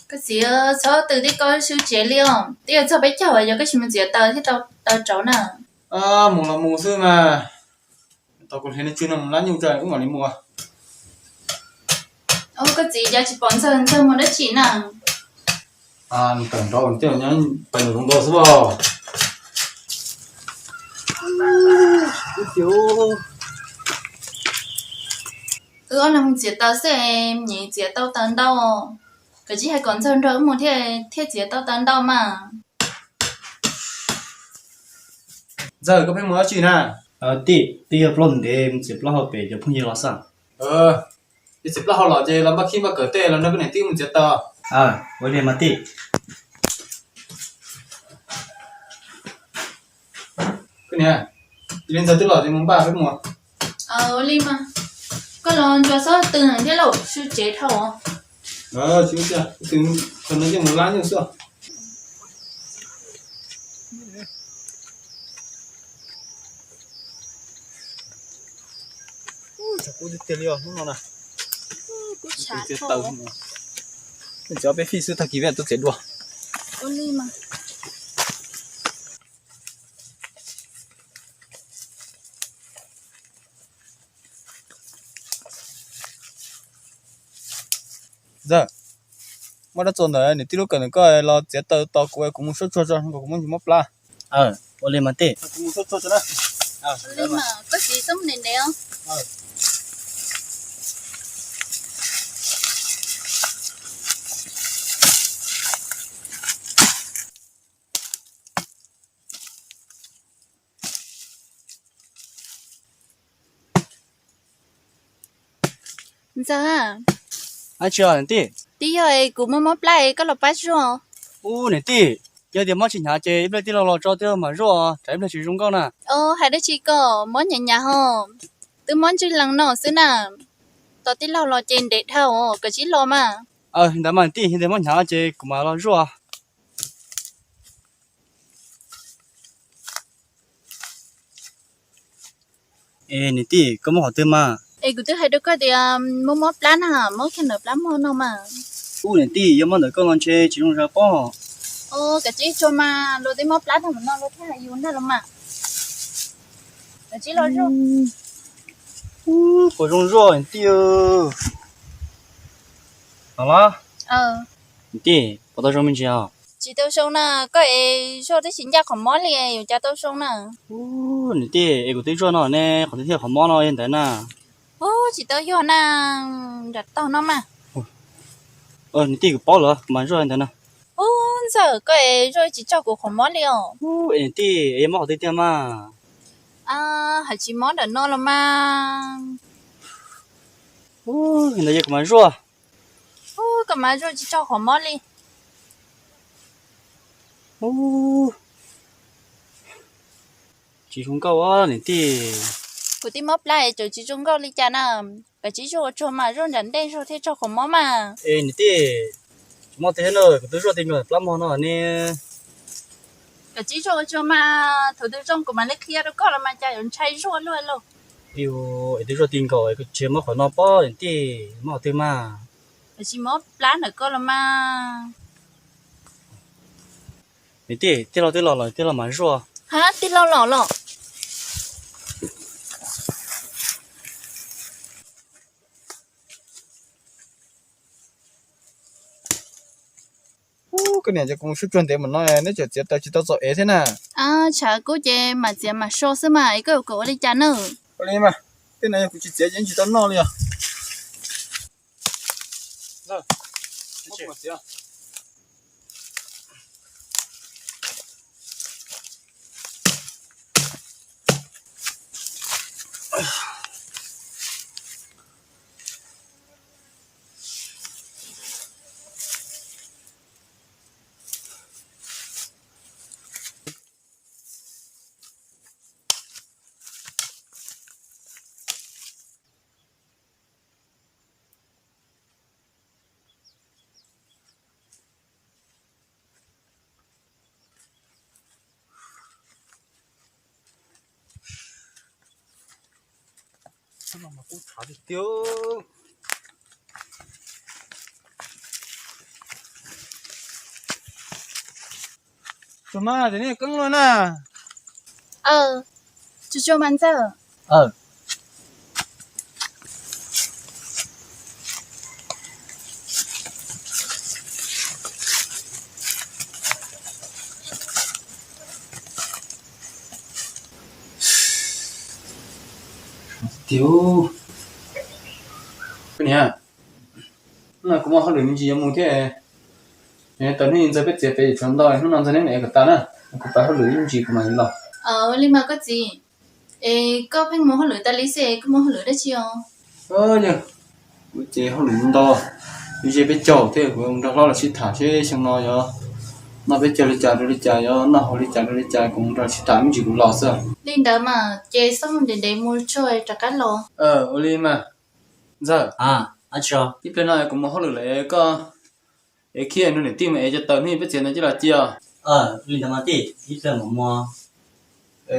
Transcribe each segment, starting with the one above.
Koj txiv, txhob tws tib koj sib tsev li os, twb yuav txog peb caug yog koj tsis mus txiav taws thiaj tau taws rauv na. Mus los mus xwb mas, tau kuv hliv no tsw no mus lab nyuj tso wb mam li mus. Koj txiv, cas tsis pom Ntxawg, Ntxawg mus dab tsi na? Nws tawm nrov ntiaj nyob pais nws zoo nto xwb os. Wb ob leeg mus txiav taws xwb, nyiam txiav tau taws ntau. Koj txiv hais kom Ntxawg nrog wb mus thiaj txiav tau taws ntau mas. Ntxawg, koj pheej mus dab tsi na? Tij, twb yog plaub ntev mus txiav plaub hau pem cov phooj ywg los xwb. Yog txiav plaub hau los ces los npaj khib npaj kawm tej los nrog koj niam tij mus txiav taws. Ua li mas tij. Koj niam, cia li Ntxawg twb los ces mus npaj peb mus. Ua li mas, koj los ntsuas txhob tws heev thiab lauj, sib tsev dhau. Tws, no yeej mus lab nyuj xwb. Tshav kub tiag tiag li os hnub no na. Txiav taws, txiav peb fij xwb, tag kis peb tuaj txiav dua. Ntxawg, muab rab txuas ntawm niam tij lub kawm ntawm koj los txiav taws tos kuv, kuv mus suab tsuag tso, kuv muab ntsis mob plab. Ua li mas tij. Kuv mus suab tsuag tso na. Koj txiv, txhob mus ntev ntev os. Ntxawg, tsis os niam tij. Twb yog es kuv mob mob plab es koj los pab zuaj. Ub niam tij, yog tias mob tsis hnyav ces ib pliag tij laug los tso tij laug mam zuaj, tsam ib pliag tsis zoo nkauj na. Hais dab tsi ko, mob hnyav hnyav ho, twb mob ntswg lees no xwb na. Tos tij laug los ces ntev dhau, koj tsis los mas. Ntawd mas niam tij, yog tias mob hnyav ces kuv mam los zuaj. Es niam tij, koj mob qhov twg mas? Es kuv twb hais rau koj tias mob mob plab na, mob kiag ntawm plab mog no mas. Ub niam tij, yog mob ntawm koj los ntshe tsis zoo zas pob. Koj tsis tsuag mas, luag twb mob plab tag mus no luag thiaj hais yus ntag los mas. Koj tsis los zuaj. Puas zoo zuaj niam tij? Los los. Niam tij, puas tau zoo me ntsis os? Tsis tau zoo na, koj es zuaj twb tsis ncaj qhov mob li, yuav cas tau zoo na. Niam tij, es kuv twb zuaj no ne, qhov twg thiaj qhov mob no li ntawd na? Ub, tsis tau yog na, nram tog no mas. Niam tij, kuv paub lawm, kuv mam zuaj li ntawd na. Ub, Ntxawg, koj es zuaj tsis tsaug kuv qhov mob li os. Ub, es niam tij, es yog mob qhov twg tiag mas? Hais tsis mob ntawm no los mas. Ub, ntawd yog kuv mam zuaj. Ub, koj mam zuaj tsis tsaug qhov mob li. Ub, tsis zoo nkauj niam tij. Kuv twb mob plab es tseem tsis zoo nkauj li cas na. Koj tsis zuaj ua tsuag mas, zuaj nram ntej zuaj thiaj tsaug qhov mob mas. Es niam tij, tsis mob tiag na, kuv twb zuaj ti nkaus plab mog no ne. Koj tsis zuaj ua tsuag mas, thaum twg zoo kuv mam li qhia rau koj los mas cas yuav ntshai zuaj luaj lauj. Twb zuaj ti nkaus, tsis mob qhov no pob niam tij, mob qhov twg mas? Koj tsis mob plab ntawm koj los mas. Niam tij, tij laug twb los lawm, tij laug mam zuaj. Ha, tij laug los los. Ub, koj niam, ces kuv mus sib tsuag ntev mus no neb tseem txiav taws tsis tau txaus ev thiab na. Tshav kub ces mam txiav mam so xwb mas, es koj yuav kom ua li cas na? Ua li mas, tej no yog kuv tsis txiav ces tsis tau noj li os. Kub tshav tiag tiag. Mas tias nej keeb luaj na. Tsuag tsuag mas Ntxawg. Tiag, niam, hnub no kuv muaj hauj lwm me ntsis yuav mus thiab. Tau hnub Ntxawg peb txiav pem tsov ntau, hnub no Ntxawg neb mus ev kom tas na, kuv pab hauj lwm ib ntsis kuv mam li los. Ua li mas koj txiv, es koj pheej mus hauj lwm tas li xwb, koj muaj hauj lwm dab tsi os? Yog, kuv ces hauj lwm ntau, kuv ze peb caug thiab kuv nrog hlob los sib tham seb xyoo no yuav noj peb caug li cas rau li cas, yuav noj haus li cas rau li cas, kuv nrog sib tham ib ntsis kuv los xwb. Li ntawd mas ces xoj ntev ntev mus tso rov qab los. Ua li mas Ntxawg, ib pliag no kuv mus hauj lwm lawm, koj es khib nrog niam tij mus ev cov taws hnub peb txiav ntawd coj los cia. Li ntawd mas tij, ib pliag mam mus.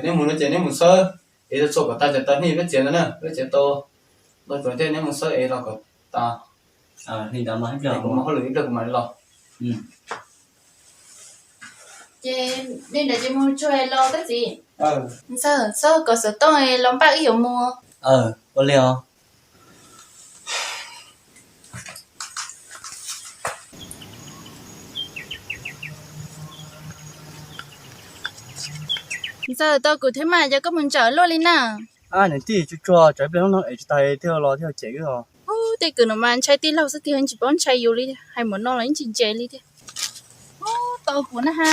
Neb mus no ces neb mus xawb ev txhua kom tas cov taws hnub peb txiav ntawd na, peb txiav tau ntau tsuav thiab, neb mus xawb ev los kom tas. Li ntawd mas ib pliag kuv mus hauj lwm ib pliag kuv mam li los. Ces li ntawd ces mus tsuag los koj txiv. Ntxawg, xawb kom xov tooj los npaj wb yuav mus. Ua li os. Ntxawg, tau kuv thiab mas, cas koj mus ntsawm luaj li na? Niam tij, tsuag tsuag tsam ib pliag hnub no ev tsis tas thiaj los thiaj cem wb os. Ub, tej kwv no mas ntshai tij laug xwb tiag, tsis paub ntshai yus li, hais mus no los yeej tsis ntse li tiag. Ub, tau kuv na ha.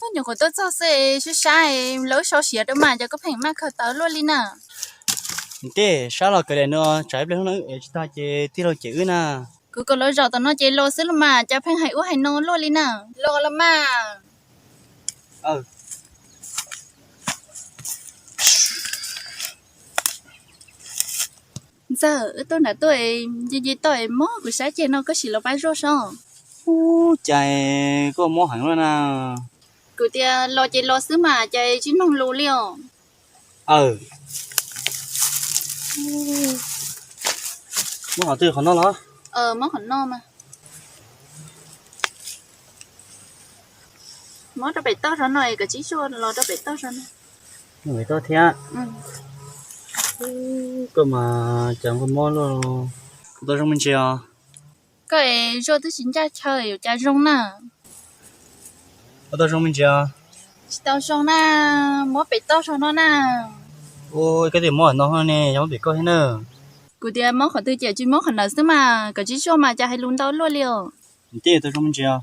Ub, nyuam qhuav tuaj txog xwb, sab sab lawv sau siav rau mas, cas koj pheej maj khaws tawv luaj li na? Niam tij, sab los kawg daim no, tsam ib pliag hnub no wb ev tsis tag ces tij laug cem wb na. Kuv kom los zaum tom no ces los xwb los mas, cas pheej hais ub hais no luaj li na. Los los mas. Ntxawg, wb tuaj nram tuaj, nce nce toj mob kuv sab ceg no, koj sim los pab zuaj sob. Ub, cas koj mob heev luaj na. Kuv tias los ces los xwb mas, cas tsis mloog lus li os. Aw, mob qhov twg, qhov no los? Mob qhov no mas. Mob rau pem toj zog no es koj tsis zuaj los rau pem toj zog no. Pem toj thiab. Koj mas cas koj mob luaj. Koj tau zoo me ntsis os? Koj es zuaj twb tsis ncaj chaw yuav cas zoo na. Koj tau zoo me ntsis os? Tsis tau zoo na, mob pem toj zog no na. Ua koj tias mob qhov no ne, yog mob pem koj thiab na. Kuv tias mob qhov twg ces tsis mob qhov ntawd xwb mas, koj tsis zuaj mas cas hais lus ntau luaj li os. Niam tij, tau zoo me ntsis os?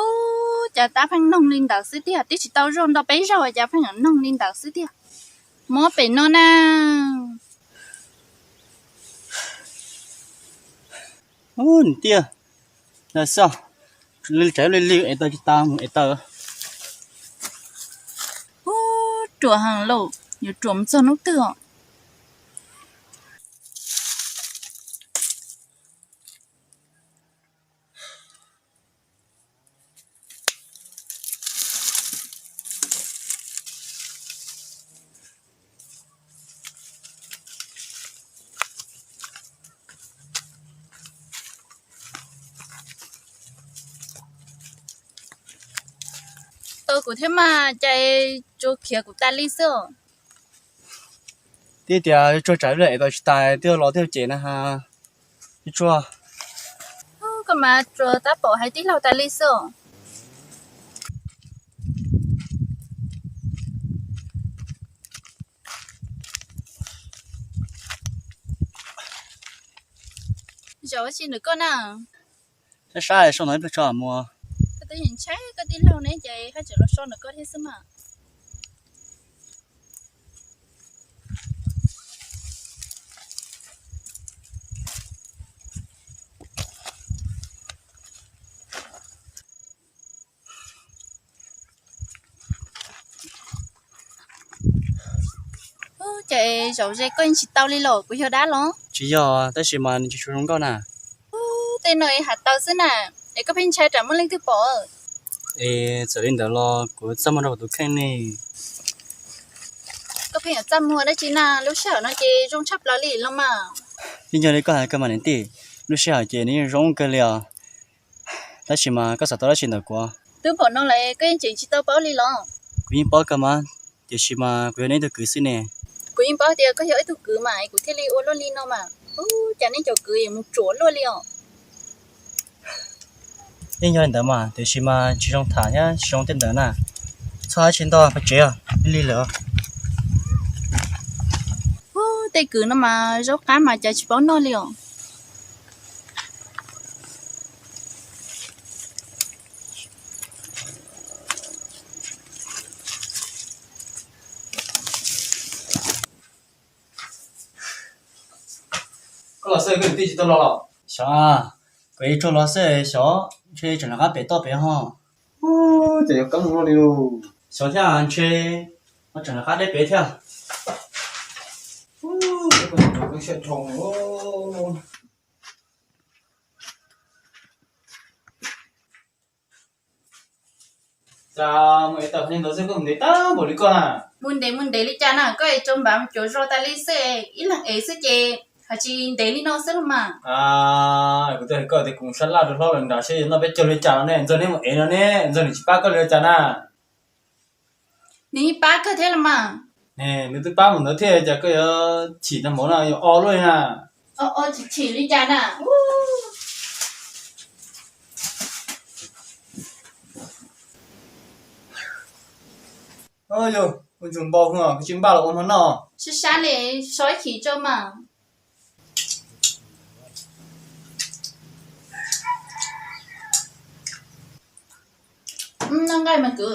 Ub, cas tab pheej noog li ntawd xwb tiag, twb tsis tau zuaj ntau peb zaug cas pheej noog li ntawd xwb tiag. Mob pem no na. Ub, niam tij, ntawd xwb, li tsam li li ev taws tsis tas mus ev taws. Ub, ruam heev lauj, yuav ruam mus txog hnub twg os? Tau kuv thiab mas, cas tsuas khiav kuv tas li xwb os. Tij tias tsuag tsam ib pliag ev tau tsis tas twb los thiaj cem na ha. Tsuag tsuag. Koj mas tsuas tab pom hais tij laug tas li xwb os. Zaum ua si ntawm koj na. Sab sab so no ib pliag tso mus. Koj twb ntshai koj tij laug ne ces haj tseem los so ntawm koj thiab xwb mas. Ub, ces zaum ze koj yeej tsis tau li los kuv yog dab los? Tsis yog, tab sis mas nws tsis tshua zoo nkauj na. Ub, tej no es hav taws xwb na, es koj pheej ntshai tsam muaj leej twg pom. Es txawm li ntawd los kuv txaj muag rau kuv tus kheej ne. Koj pheej yuav txaj muag dab tsi na, lub sij hawm no ces zoo tshaj plaws li los mas. Yeej yog li koj hais kawg mas niam tij, lub sij hawm ces nws yeej zoo kawg li os. Tab sis mas koj xav tau dab tsi ntawm kuv? Twb npaum no lawm koj yeej tseem tsis tau paub li los? Kuv yeej paub kawg mas, tiam sis mas kuv yog neb ib tug kwv xwb ne. Kuv yeej paub tias koj yog ib tug kwv mas kuv thiaj li ua luaj li no mas. Ub, cas neb cov kwv yuav mus tsuam luaj li os. Yeej yog li ntawd mas, tiam sis mas tsis zoo tham thiab tsis zoo tej ntawd na. Txhob hais tsis ntau, pais tsev os, lig lig lawm. Ub, tej kwv no mas zaub qab mas cas tsis paub noj li os. Koj los xwb, koj niam tij tsis tau los los? Xyov, kuv ib tsuag los xwb xyov, ntshe tseem rov qab pem toj pem ho. Ces yuav koob mus li lus. Xyov thiab, ntshe ho tseem rov qab deb pem thiab. Cas mus ev tawm qhov ntawd xwb koj mus ntev tag npaum li koj na? Mus ntev mus ntev li cas na, koj es rau npav mus cuav zos tas li xwb, ib leeg ev xwb ces hais tsis ntev li no xwb los mas. Kuv twb hais koj tias kuv mus sab laj rau hlob lawv nram seb yuav noj peb caug li cas no ne, ntxawg neb mus ev no ne, ntxawg nws tsis pab koj li cas na? Nws yeej pab kawg thiab los mas. Nws twb pab mus ntawd thiab cas koj yuav chim tag npaum no, yuav o luaj li na. O, o, chim chim li cas na? Yog ua ntsuag npau hwv, koj tsis npaj los ua hmo noj? Sab sab li, so ib chim tso mas. Noj nqaij mas kwv,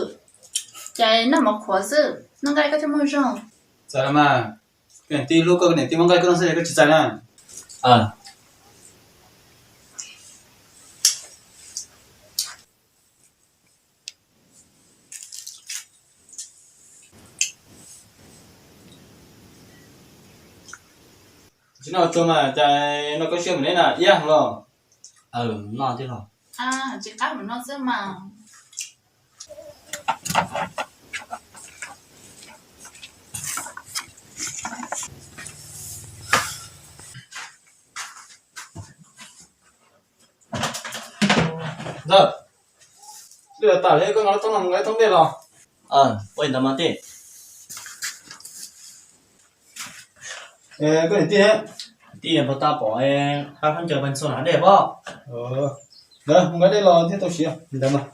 cas noj mov qhuav xwb, noj nqaij koj thiaj muaj zog. Txawm los mas, koj niam tij hlub koj, koj niam tij muab nqaij koj noj xwb koj tsis txais na. Tsis noj tsuag mas cas noj koj siab mus neb na iab los. Noj tij los. Tsis qab mus noj xwb mas. Ntxawg, lwj tas li koj nqa lub thoob no mus nqa ib thoob dej los. Ua li ntawd mas tij. Koj niam tij, tij puas tau pom qab khaub ncaws pes ntxhua na dej pob? Ntawd mus nqa dej los thiaj tau siav ntawd mas.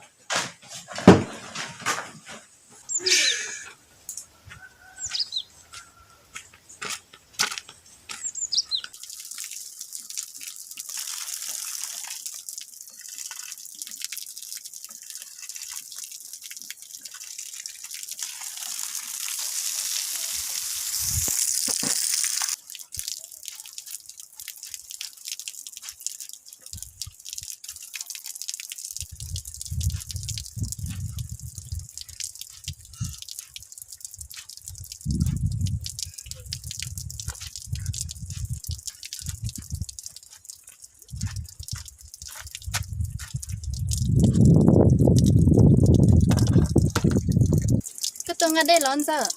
Koj tuaj nqa dej los ntxawg.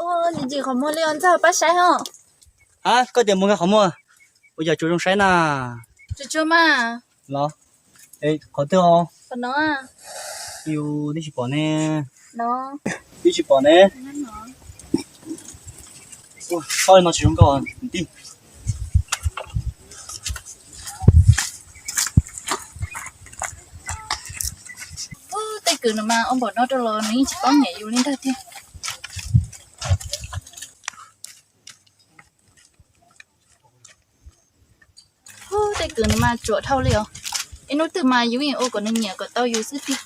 Ua li ntsis qhov muag li os ntxawg, pab saib os. Ha, koj tias mus nqa qhov muag, ua cas tsuas zoo saib na. Tsuas tsuas mas. Los, qhov twg os? Qhov no. Yus twb tsis pom ne. Twb tsis pom ne. Ua, txhob li no tsis zoo nkauj tij. Ub, tej kwv no mas ua npaum no rau los nws yeej tsis paub nyiam yus li ntag tiag. Ub, tej kwv no mas tsuam dhau li os. Ib hnub twg mas yus yeem ua kom nws nyiam kom tau yus xwb tiag.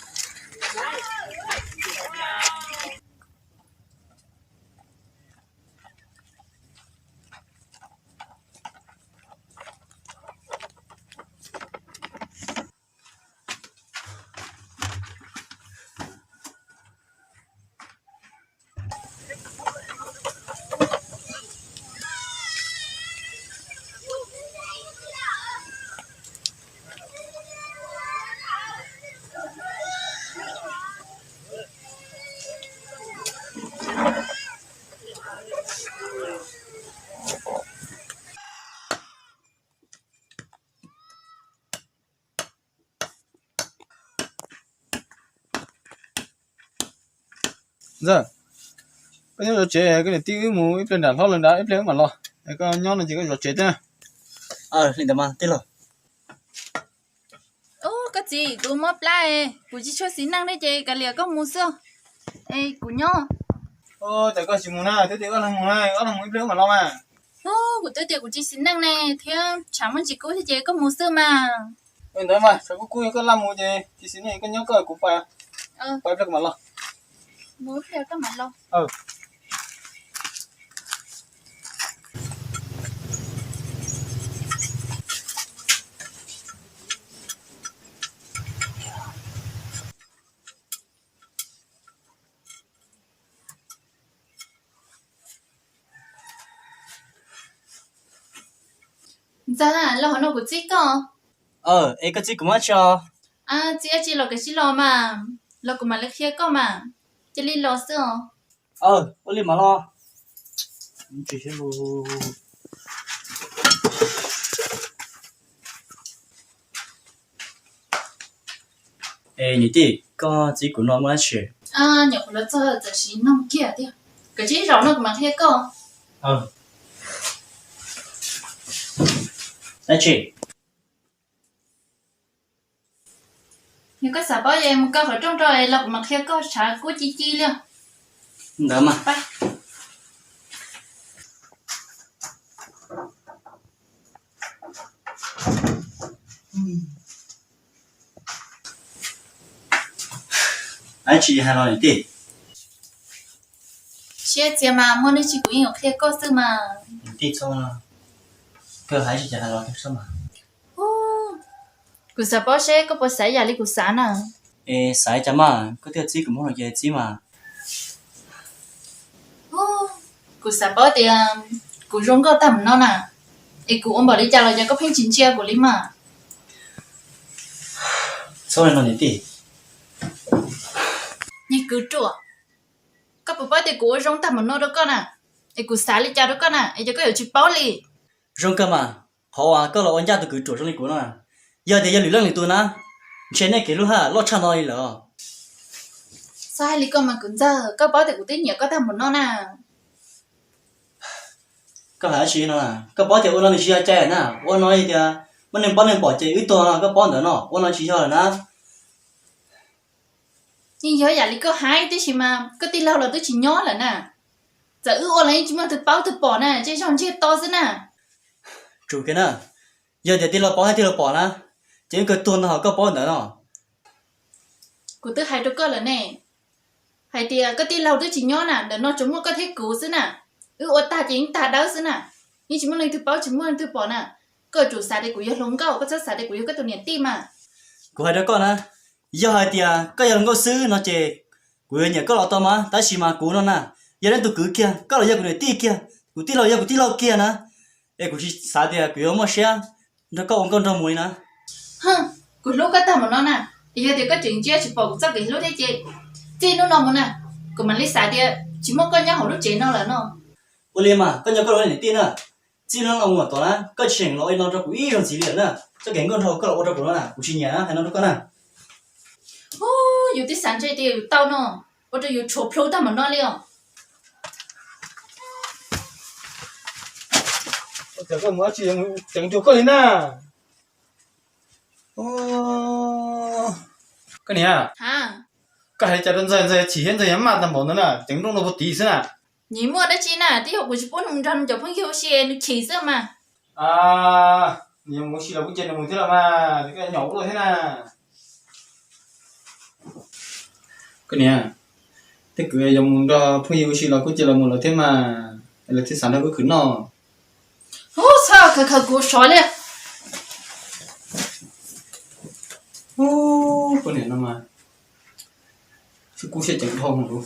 Ntxawg, koj nyob zov tsev, koj niam tij wb mus ib pliag nram hlob lawv nrad, ib pliag wb mam los. Es koj nyob no ces koj zov tsev thiab. Li ntawd mas tij laug. Ub, koj txiv, kuv mob plab, kuv tsis tshua xis neej thiab ces kav liam koj mus xwb. Es kuv nyob. Ub, cas koj tsis mus na, twb tias koj leeg mus na, koj leeg mus ib pliag wb mam los mas. Ub, kuv twb tias kuv tsis xis neej ne, thiab tshav muaj tsis kub thiab ces koj mus xwb mas. Ntawd mas tshav kub kub, koj laj mus ces tsis xis neej, koj nyob koj, kuv pais, pais ib pliag kuv mam los. Mus ib pliag koj mam los. Ntxawg, los hauv no kuv txib koj. Es koj txib kuv muaj dab tsi os? Txib dab tsi los koj cia li los mas, los kuv mam li qhia koj mas. Cia li los xwb os. Ua li mam los. Es niam tij, koj txib kuv no muaj dab tsi? Nyuam qhuav los txog txawm sim noog kiag tiag. Koj cia li zaum no kuv mam qhia koj. Dab tsi? Yog koj xav paub ces mus kaw qhov rooj rau los kuv mam qhia koj, tshav kub ci ci li. Ntawd mas. Hais tsis hais los niam tij? Siab txias mas, muaj dab tsi kuv yeej yuav qhia koj xwb mas. Niam tij txhob, koj hais tsis hais los mas. Kuv xav paub seb koj puas xav yam li kuv xav na. Es xav cas mas, koj twb txib kuv muab no ces txib mas. Kuv xav paub tias kuv zoo nkauj tag mus no na, es kuv ua npaum li cas los yog koj pheej tsis ntsia kuv li mas. Txhob li no niam tij. Niag kwv ruam, koj puas paub tias kuv ua zoo tag mus no rau koj na, es kuv xav li cas rau koj na, es cas koj yuav tsis paub li. Zoo kawg mas, qhov uas koj los ua ncaj tus kwv ruam zoo li kuv no, yog tias yog lwm leej lwm tus na, ntshe nej kev hlub haj loj tshaj no li lawm. Txhob hais li koj mas kwv ntxawg, koj paub tias kuv twb nyiam koj tag mus no na. Koj hais dab tsi no? Koj paub tias ua no nws tsis yog cai na, ua no tias muaj neeg paub neeg pom ces wb tuag no, koj paub ntawd no, ua no tsis yog lawm na. Yeej yog yam li koj hais tib si mas, koj tij laug los twb tsis nyob lawm na. Txawm wb ua los yeej tsis muaj leej twg paub twg pom na, ntshe zog ntsiag to xwb na. Tsum kiag na, yog tias tij laug paub thiab tij laug pom na, ces wb kawg tuag ntag, koj paub ntawd no. Kuv twb hais rau koj lawm ne, hais tias koj tij laug twb tsis nyob na, ntawm no tsuas muaj koj thiab kuv xwb na. Wb ua tag ces yeej tag dawb xwb na, yeej tsis muaj leej twg paub tsis muaj leej twg pom na. Koj yuav tsum xav tias kuv yog hluas nkauj, koj txhob xav tias kuv yog koj tus niam tij mas. Kuv hais rau koj na, yog hais tias koj yog hluas nkauj xwb no ces kuv yuav nyiam koj los tau mas, tab sis mas kuv no na, yog leej tug kwv kiag, koj los yog kuv niam tij kiag, kuv tij laug yog kuv tij laug kiag na. Es kuv tsis xav tias kuv yuav muaj siab nrog koj ua nkauj nraug mus li na. Kuv hlub koj tag mus no na, yog tias koj tseem ntsia tsis pom kuv txoj kev hlub thiab ces txij hnub no mus na, kuv mam li xav tias tsis muaj koj nyob hauv lub tsev no lawm no. Ua li mas koj nco koj lub niam tij na, txij hnub no mus tom na koj tseem los ua li no rau kuv ib zaug ntxiv li lawm na. Txoj kev nkauj nraug koj los ua rau kuv no na kuv tsis nyiam na, hais no rau koj na. Yus twb xav ntshe tias yus tau no, ua rau yus tshuav plhu tag mus no li os. Koj mus dab tsi ceev nrog koj li na? Koj niam, koj hais cas rau ntxawg, ntxawg chim thiab ntxawg yuav maj tag npaum ntawd na, ceev nrooj rau puag tid xwb na. Nim muaj dab tsi na, twb yog kuv tsis pub nws nrog nws cov phooj ywg ua si, nws chim xwb mas. Nws yuav mus ua si los kuj cia nws mus thiab los mas, koj nyom ua luaj thiab na. Koj niam, tej kwv yuav mus nrog phooj ywg ua si los kuj cia los mus lawm thiab mas, lawv thiaj xav nrog koj khwv noj. Ub, txhob khaws khaws kuv sov li. Ub, koj niam no mas, kub siab ceev dhau.